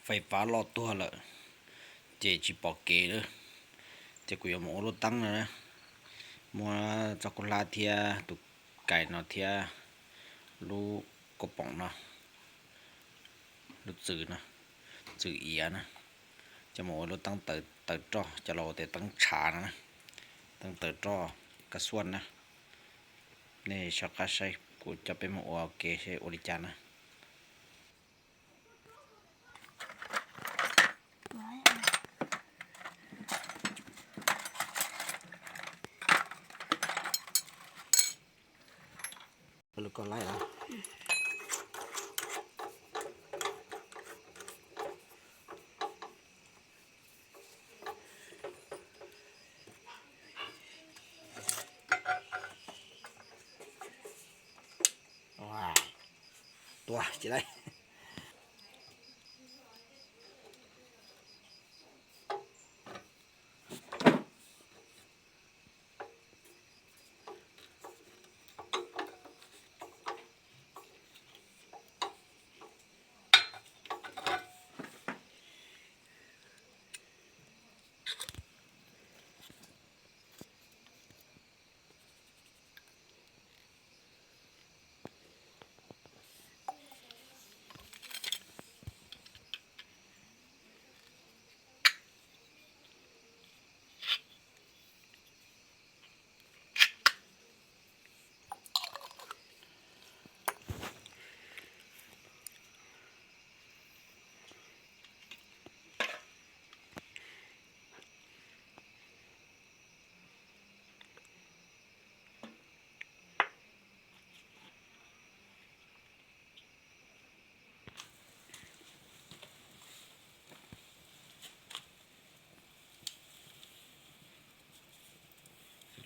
Fais fab loj tuag lawm, ces tsis pom kev lawm. Ces kuv yuav mus ua lub teeb no na. Muab txoj khaub hlab thiab tus kais no thiab lub kaus poom no, lub txwm no, txwm iav na, coj mus ua lub teeb taws roj, coj los ua tes teeb tshav no na, teeb taws roj kab xuaj na. Nej soj qab saib kuv coj peb mus ua ke seb ua li cas na. Tua tsis laib.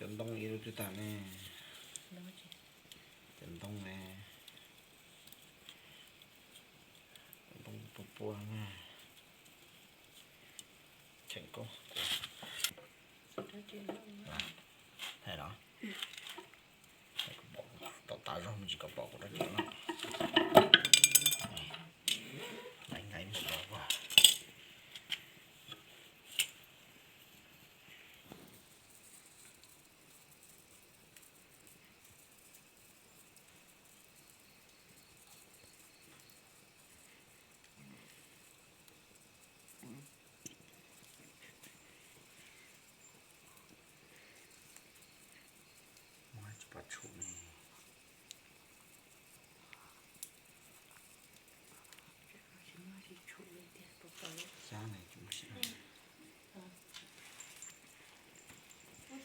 Cov ntoo ib lub twb tag ne. Cov ntoo ne, ntoo pua pua na. Cheem koj. Hais los, tom tav zog me ntsis kom pom kuv rab riam no. Nqaim nqaim ntsis los. Muab tsis pom tshum ne. Xyab ne, tsis muaj xyab. Tawm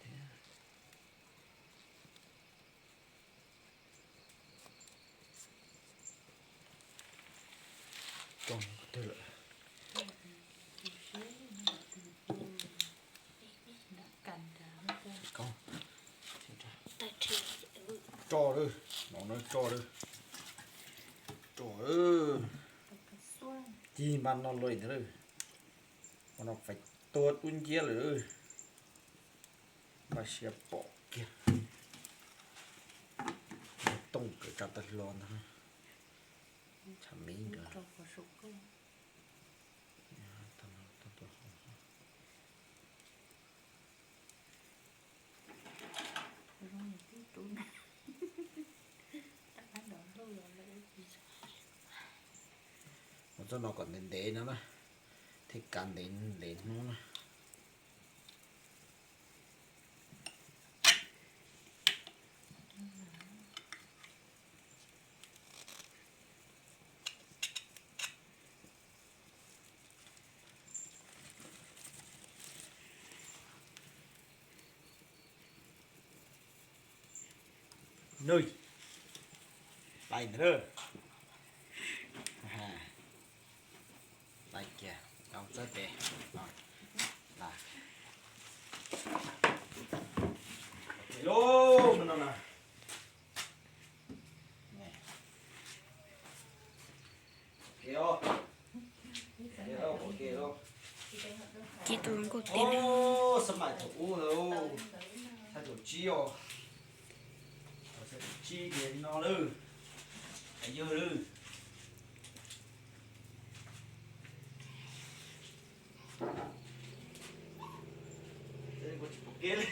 thiab. Tso qhov twg lawm? Tso lawm, no na tso lawm. Tso lawm. Cig npaj no lawm ntag lawm. Ua no fais tuag dub nciab lawm. Npaj siab pom kiag. Tooj kawm tsa tawg hlo ntag. Tshaj miv nkawd. Ua txoj no kom ntev ntev no na, thiaj kav ntev ntev hnub na. Nws, lais ntawd, lais kiag, txawb pem, lais. Ci tus nkauj tib neeg. Ib tias li no lawm, yawg lawm, kuv tsis pom kev li.